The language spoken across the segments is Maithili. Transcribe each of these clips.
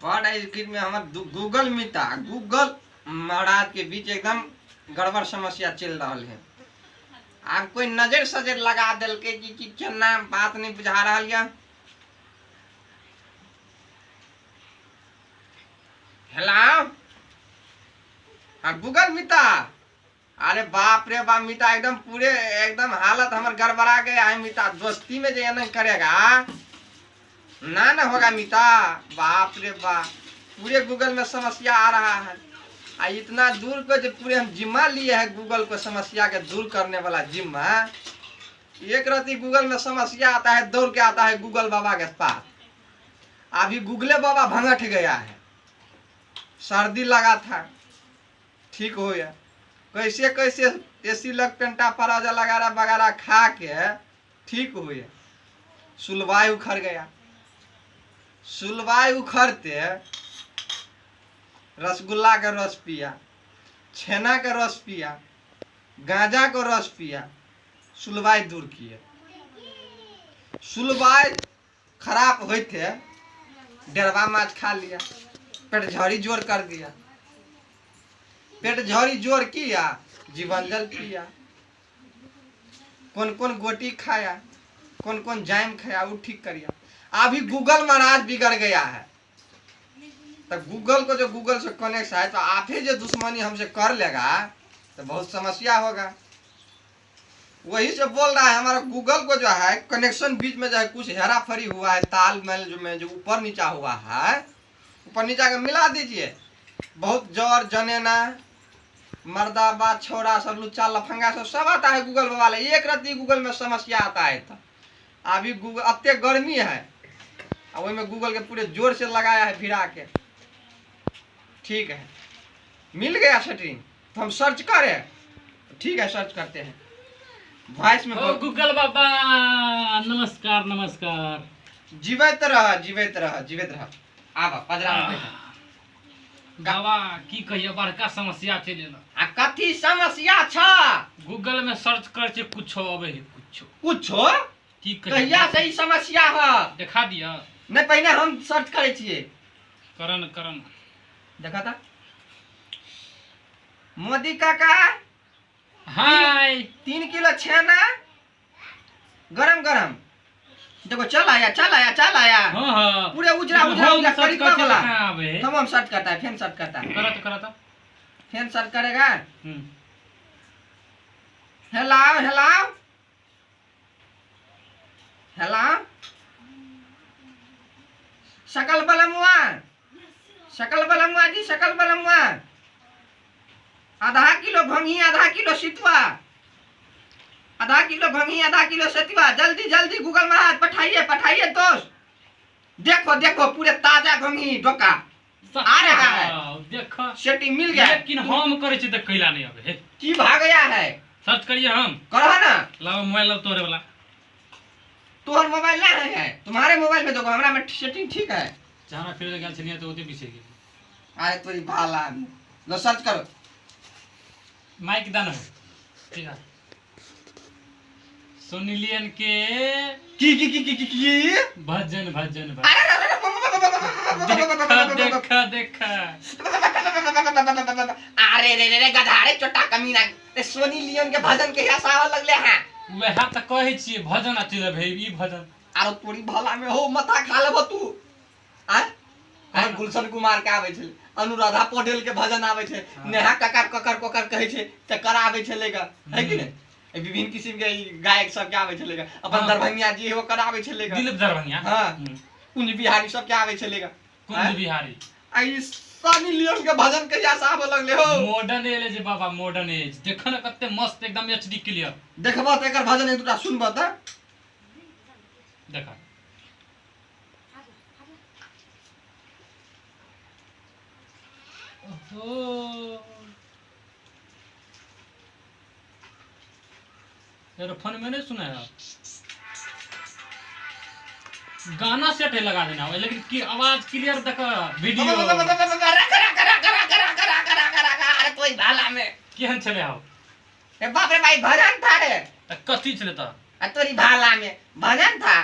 बड़ स्क्रीन में हमर गूगल मिता गूगल महाराज के बीच एकदम गड़बड़ समस्या चल रहा है। आब कोई नजर सजर लगा देलकै कि केना बात नहीं बुझा रहा या। हेलो हाँ गूगल मिता, अरे बाप रे बाप मिता एकदम पूरे एकदम हालत हमर गड़बड़ा गया है मिता। दोस्ती में जो नहीं करेगा ना ना होगा मिता। बाप रे बाप पूरे गूगल में समस्या आ रहा है। आ इतना दूर को जो पूरे हम जिम्मा लिए है गूगल को समस्या के दूर करने वाला जिम्मा, एक रति गूगल में समस्या आता है दौड़ के आता है गूगल बाबा के पास। अभी गूगले बाबा भंगठ गया है, सर्दी लगा था ठीक हो गया, कैसे कैसे एसी लग पेंटा पराजा वगैरह वगैरह खा के ठीक हो गया। सुलवाई उखड़ गया, सुलवाई उखड़ते रसगुल्ला का रस पिया, छेना का रस पिया, गांजा का रस पिया, सुलवाई दूर किए। सुलवाई खराब होते डेरवा माछ खा लिया, पेट झड़ी जोर कर दिया, पेट झड़ी जोर किया, जीवन जल पिया, कौन कौन गोटी खाया, कौन कौन जाम खाया वो ठीक करिया। अभी गूगल महाराज बिगड़ गया है। तो गूगल को जो गूगल से कनेक्ट है तो आप ही जो दुश्मनी हमसे कर लेगा तो बहुत समस्या होगा। वही से बोल रहा है हमारा गूगल को जो है कनेक्शन बीच में जो है कुछ हेरा फेरी हुआ है, तालमेल जो में जो ऊपर नीचा हुआ है, ऊपर नीचा के मिला दीजिए। बहुत जर जनेना मर्दाबाद छोरा सब लुच्चा लफंगा सब सब आता है गूगल वाले। एक रत्ती गूगल में समस्या आता है। तो अभी गूगल अत्ते गर्मी है और वही में गूगल के पूरे जोर से लगाया है भिड़ा के। ठीक है मिल गया सेटिंग तो हम सर्च करें, ठीक है सर्च करते हैं वॉइस में। गूगल बाबा नमस्कार नमस्कार। जीवित रह जीवित रह जीवित रह। आबा पजरा में बैठ। बाबा की कहिए बड़का समस्या चलि एल। आ कथी समस्या छ? गूगल में सर्च कर छै कुछो अबै है, कुछो कुछो की कहिए कहिया से ई समस्या है देखा दिया नहीं। पहिने हम सर्च करै छियै। करन करन देखा था मोदी काका हाय 3 किलो छेना गरम गरम देखो चल आया चल आया चल आया। हाँ हाँ पूरे उजरा उजरा उजरा करीबा वाला। तब हम सर्च करता है, फिर सर्च करता है, करत करत फिर सर्च करेगा। हेलो हेलो हेलो सकल बलमुआ, सकल बलमुआ जी, सकल बलमुआ, आधा किलो भंगी आधा किलो सितुआ, आधा किलो भंगी आधा किलो सतुआ, जल्दी जल्दी गूगल महाराज पठाइए पठाइए दोस्त। देखो देखो पूरे ताजा भंगी डोका आ रहा है, देखो सेटिंग मिल गया। लेकिन हम करे छी त कैला नहीं आबे, की भाग गया है? सर्च करिए हम करह ना, लाओ मोबाइल लाओ तोरे वाला। तोहर मोबाइल ना है, तुम्हारे मोबाइल में देखो, हमरा में सेटिंग ठीक है। जहाँ फिर गेल छलिए त ओते बिसरि गेल। अरे तोरी भाला लो सर्च करो। माइक दान ठीक है। सोनी लियन के की की की की की की भजन भजन अरे देखा देखा अरे रे रे रे गधा रे चोटा कमीना रे सोनी लियोन के भजन के हसावा लगले हैं। वएह त कहै छियै भजन अथी रे भई ई भजन। आरो तोरी भला में हो माथा खा लेबो तू। आ आ गुलशन कुमार के आबै छै, अनुराधा पौडेल के भजन आबै छै, नेहा ककर ककर ककर कहै छै त कराबै छै लेगा है कि नै? विभिन्न किस्म के गायक सब के आबै छै लेगा। अपन दरभंगिया जी हो कराबै छै लेगा, दिलीप दरभंगिया। हां कुंज बिहारी सब के आबै छै लेगा, कुंज बिहारी। आ ई सनी लियोन के भजन कहिया से आबे लगले हो? मॉडर्न एज जे बाबा मॉडर्न एज देख न कते मस्त एकदम एचडी क्लियर। देखबो त एकर भजन एक दूटा सुनबो त देखा। ओहो यार फोन में नहीं सुना है गाना सेट है लगा देना लेकिन की आवाज क्लियर देख वीडियो। अरे तोई भाला में केहन छले हो? ए बाप रे भाई भजन था रे। त कथी छले त? आ तोरी भाला में भजन था।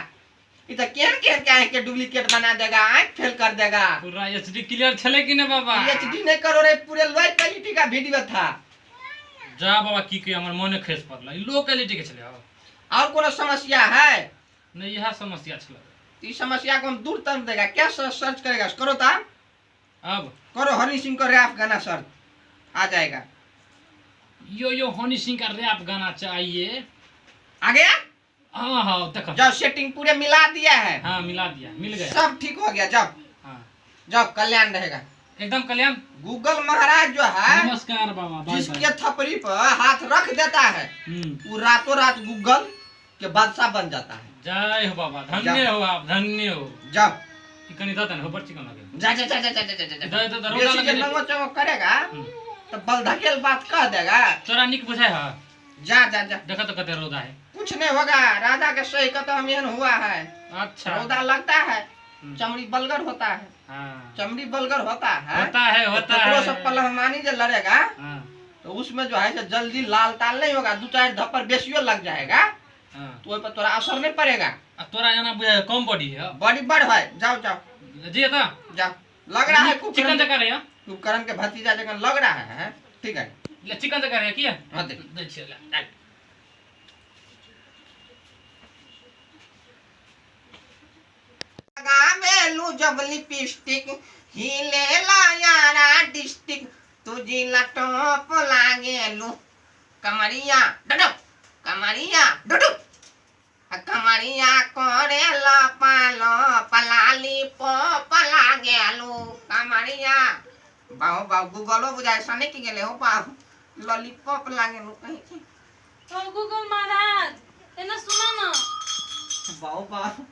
ई त केहन केहन के आँख के डुप्लीकेट बना देगा, आँख फेल कर देगा। पूरा एचडी क्लियर छलै कि नहि बाबा? एचडी नहीं करो रे, पूरे लो क्वालिटी का वीडियो था। जा बाबा की कहियो, हमर मोने खसि पड़ल, ई लो क्वालिटी के छलै। और कोनो समस्या है? नहि, इएह समस्या छलै। ई समस्या को हम दूर कर देगा। क्या सर्च करेगा? करो ता अब करो हनी सिंह का रैप गाना सर्च आ जाएगा। यो यो हनी सिंह का रैप गाना चाहिए। आ गया? हाँ हाँ देखो, जाओ सेटिंग पूरे मिला दिया है। हाँ मिला दिया, मिल गया, सब ठीक हो गया। जाओ हाँ जाओ, कल्याण रहेगा एकदम कल्याण। गूगल महाराज जो है, नमस्कार बाबा, बाय। जिसके थपड़ी पर हाथ रख देता है वो रातों रात गूगल के बादशाह बन जाता है। जय हो बाबा, धन्य हो आप, धन्य हो। जाओ ई कनी दऽ ने हो, बड़ चिकन लगे। जा जा जा जा जा जा जा जा। दे दे, रौदा बेसी लगे। जे नंगो चंगो करेगा तो बल धकेल बात कह देगा। तोरा नीक बुझाय है? जा जा जा, देखा तो कते रौदा है। कुछ नहीं होगा, राधा के सही का तो हम एहन हुआ है। अच्छा, रौदा लगता है, चमड़ी बलगर होता है। हाँ चमड़ी बलगर होता है, होता है, होता तो है। सब पलहमानी जो लड़ेगा हाँ तो उसमें जो है जल्दी लाल ताल नहीं होगा, दो चार धप्पड़ बेसियो लग जाएगा हाँ, तो ओहि पर तोरा असर नहीं पड़ेगा। आ तोरा एना बुझाय कम बॉडी है? बॉडी बड़ है। जाओ जाओ जी त जाओ, लग रहा है चिकन जका रहे। कुकरण के भतीजा जगह लग रहा है। ठीक है, ले चिकन जका रहे किया? हाँ दे दै छियै ले। लगावेलू जब लिपस्टिक हिले यारा डिस्ट्रिक्ट, तुझी लटोप लागेलू कमरिया डडो, कमरिया डडो, कमरिया करे पालो पलाली पोप लागेलू कमरिया। बाहु बाहु गूगलो बुझाय सने की गेले हो, बाहु लॉलीपॉप लागेलू कहीं के। ओ गूगल महाराज एना सुनो ना। बाहु बाहु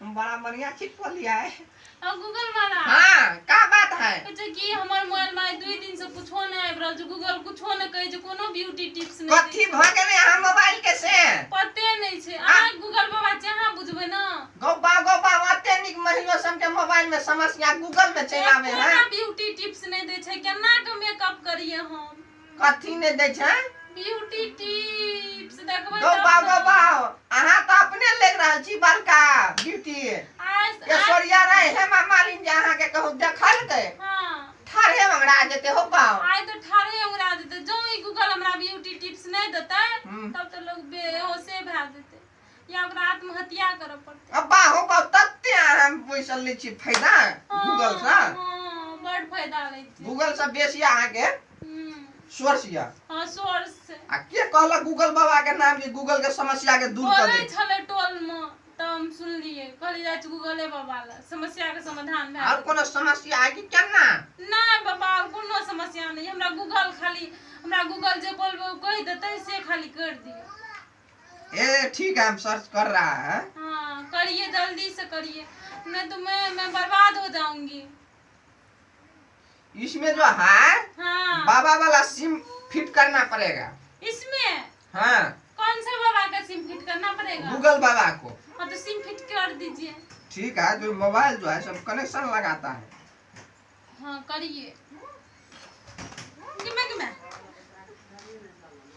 बड़ा बढ़िया छिटको लिया है। ओ गूगल महाराज, हाँ का बात है? कहै कि हमर मोबाइल में 2 दिन से कुछो नहीं आबि रहल छै, गूगल कुछो नहीं कहै छै, कोनो ब्यूटी टिप्स नहीं। कथी भ गेलै अहाँ मोबाइल के से? पते नहीं छै। अहाँ गूगल बाबा छै, अहाँ बुझबै ना। गौबा गौबा अते नीक महिलो सब के मोबाइल में समस्या गूगल में चलि आबै है। कोनो ब्यूटी टिप्स नहीं दै छै, केना के मेकअप करिए हम? कथी नहीं दै छै? ब्यूटी टिप्स देखबै। गौबा गौबा अहाँ तऽ अपने लग रहल छी बड़का ब्यूटी। ऐश्वर्या राय हेमा मालिनी जे अहाँ के कहू देखलकै ठाढ़े मंगरा जेतै हो बाउ। आइ तऽ ठाढ़े उड़ा देतै। जँ ई गूगल हमरा ब्यूटी टिप्स नहीं देतै तब तऽ लोग बेहोशे भए जेतै या ओकरा आत्महत्या करऽ पड़तै। अब्बा हो बाउ, तते अहाँ पैसा लै छी फायदा गूगल सँ? हाँ बड़ फायदा लै छी गूगल सँ बेसी अहाँ के सोर्स या। हाँ सोर्स। आ के कहलक गूगल बाबा के नाम जे गूगल के समस्या के दूर कर बोलै दे? छलै टोल में तऽ हम सुनलियै, कहलियै जाइ छी गूगले बाबा लग, समस्या के समाधान भए और कोनो समस्या है कि केना? नहि बाबा, और कोनो समस्या नहीं। हमरा गूगल खाली, हमरा गूगल जे बोलबै ओ कहि देतै से खाली कर दियौ। ए ठीक है, हम सर्च कर रहा है। हाँ करिए, जल्दी से करिए, नहीं तो मैं बर्बाद हो जाऊंगी। इसमें जो है हाँ बाबा वाला सिम फिट करना पड़ेगा इसमें। हाँ कौन सा बाबा का सिम फिट करना पड़ेगा? गूगल बाबा को। हाँ तो सिम फिट कर दीजिए। ठीक है, जो मोबाइल जो है सब कनेक्शन लगाता है। हाँ करिए।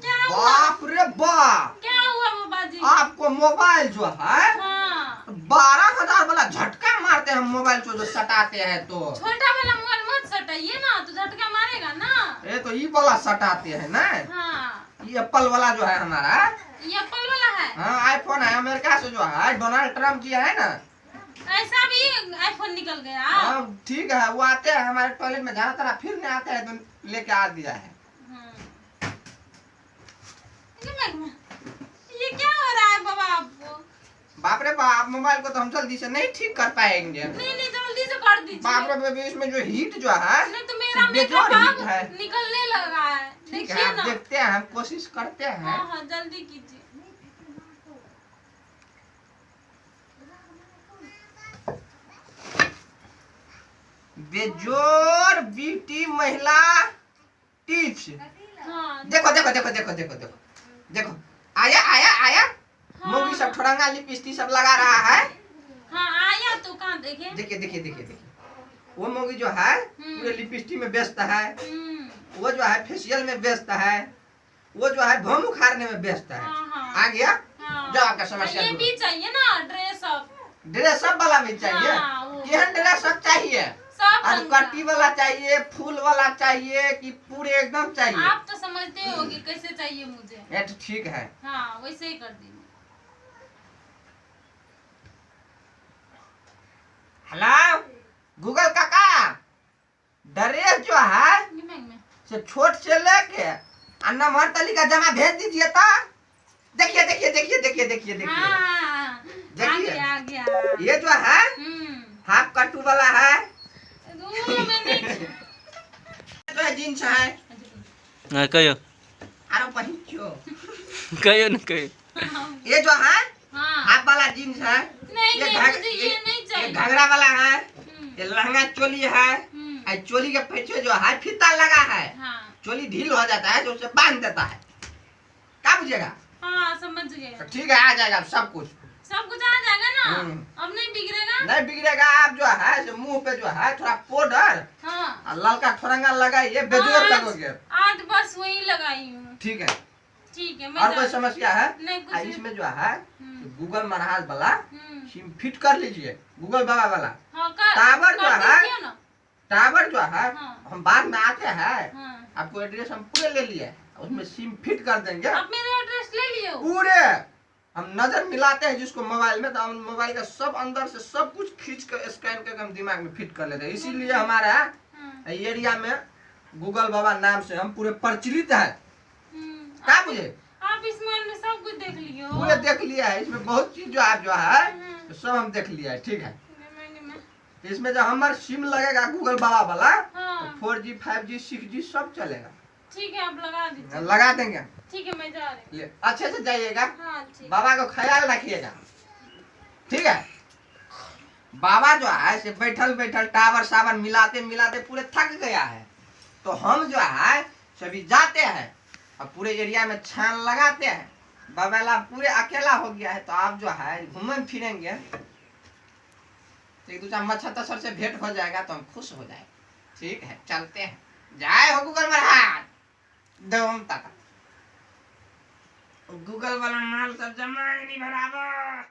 क्या हुआ? बाप रे बाप, क्या हुआ बाबा जी? आपको मोबाइल जो है हाँ 12,000 वाला झटका मारते हैं मोबाइल को जो सटाते हैं तो। छोटा वाला मोबाइल मत सटाइए ना, तो झटका मारेगा ना। ये तो ये वाला सटाते हैं ना। हाँ ये एप्पल वाला जो है हमारा, ये एप्पल वाला है। हाँ आईफोन है अमेरिका से जो है, डोनाल्ड ट्रम्प जी है ना, ऐसा भी आईफोन निकल गया। हाँ ठीक है, वो आते हैं हमारे टॉयलेट में झाड़ा तारा फिर नहीं आते हैं तो लेके आ दिया है। ये क्या हो रहा है बाबा आपको? बाप रे बाप, मोबाइल को तो हम जल्दी से नहीं ठीक कर पाएंगे। नहीं नहीं जल्दी से कर दीजिए। बाप रे बाप, इसमें जो हीट जो है, नहीं तो मेरा बेजोड़ मेकअप हीट है। निकलने लगा है। ठीक है, देखिए आप ना। देखते हैं, हम कोशिश करते हैं। हाँ हाँ जल्दी कीजिए। बेजोड़ ब्यूटी महिला टिप्स। हाँ देखो देखो देखो देखो देखो देखो देखो, आया आया आया। हाँ। मोगी सब ठोरंगा लिपस्टिक सब लगा रहा है। हाँ आया तो कहाँ देखे? देखिए देखिए देखिए देखिए, वो मोगी जो है पूरे लिपस्टिक में व्यस्त है, वो जो है फेशियल में व्यस्त है, वो जो है भम उखाड़ने में व्यस्त है। हाँ, हाँ। आ गया? हाँ। जाओ आपका समस्या ये दूर। भी चाहिए ना ड्रेस अप। ड्रेसअप वाला भी चाहिए। हाँ, वो। केहन ड्रेसअप चाहिए? सब और रंग का। कट्टी वाला चाहिए, फूल वाला चाहिए कि पूरे एकदम चाहिए? आप तो समझते होगे कैसे चाहिए मुझे। ये तो ठीक है। हाँ वैसे ही कर दीजिए। हेलो गूगल काका, ड्रेस जो है से छोट से लेके आ नमहर तली का जमा भेज दीजिए ता। देखिए देखिए देखिए देखिए देखिए देखिए। हाँ, देखिए। आ गया, आ गया। ये जो है हाफ कट्टू वाला है। वो मैंने जो है जींस है। हाँ कहियो। अरे पहिचो। कहियो न कहियो। ये जो है हाँ। हाफ वाला जींस है। नहीं, ये नहीं, मुझे ये नहीं ये चाहिए। घाघरा वाला है। ये लहंगा चोली है। और चोली के पीछे जो है फीता लगा है। हाँ। चोली ढील हो जाता है तो उसे बांध देता है। क्या बुझेगा? हाँ समझ गए। तो ठीक है, आ जाएगा सब कुछ। सब कुछ आ जाएगा ना? अब नहीं बिगड़ेगा? नहीं बिगड़ेगा। आप जो है मुंह पे जो है थोड़ा पाउडर हाँ। और ललका थोरंगा लगाइए, बेजोर हाँ, लगोगे। आज बस वही लगाई हूँ। ठीक है। ठीक है, मैं और कोई समस्या है? नहीं, कुछ नहीं। इसमें जो है गूगल महाराज वाला सिम फिट कर लीजिए, गूगल बाबा वाला। हाँ, टावर जो कर है, दीजिए ना। टावर जो है, हाँ। हम बाद में आते हैं। हाँ। आपको एड्रेस हम पूरे ले लिए, उसमें सिम फिट कर देंगे। आप मेरा एड्रेस ले लिए हो? पूरे हम नजर मिलाते हैं जिसको मोबाइल में, तो हम मोबाइल का सब अंदर से सब कुछ खींच कर स्कैन करके हम दिमाग में फिट कर लेते हैं। इसीलिए हमारा एरिया में गूगल बाबा नाम से हम पूरे प्रचलित है। क्या मुझे आप इस मोबाइल में सब कुछ देख लिए हो? पूरे देख लिया है, इसमें बहुत चीज जो आप जो है तो सब हम देख लिया है। ठीक है, इसमें जब हमारा सिम लगेगा गूगल बाबा वाला, हाँ। तो 4G 5G 6G सब चलेगा। ठीक है, आप लगा दीजिए। लगा देंगे। ठीक है, मैं जा रही हूँ। ले, अच्छे से जाइएगा। हाँ, ठीक। बाबा को ख्याल रखिएगा, ठीक है? बाबा जो है से बैठल बैठल टावर सावर मिलाते मिलाते पूरे थक गया है। तो हम जो है सभी जाते हैं और पूरे एरिया में छान लगाते हैं। बाबा पूरे अकेला हो गया है, तो आप जो है घूमन फिरेंगे, एक दूसरा मच्छर तसर से भेंट हो जाएगा तो हम खुश हो जाएंगे। ठीक है, चलते हैं। जाए हो गूगल महाराज, दम तक गूगल वाला माल सब जमा नहीं बराबर।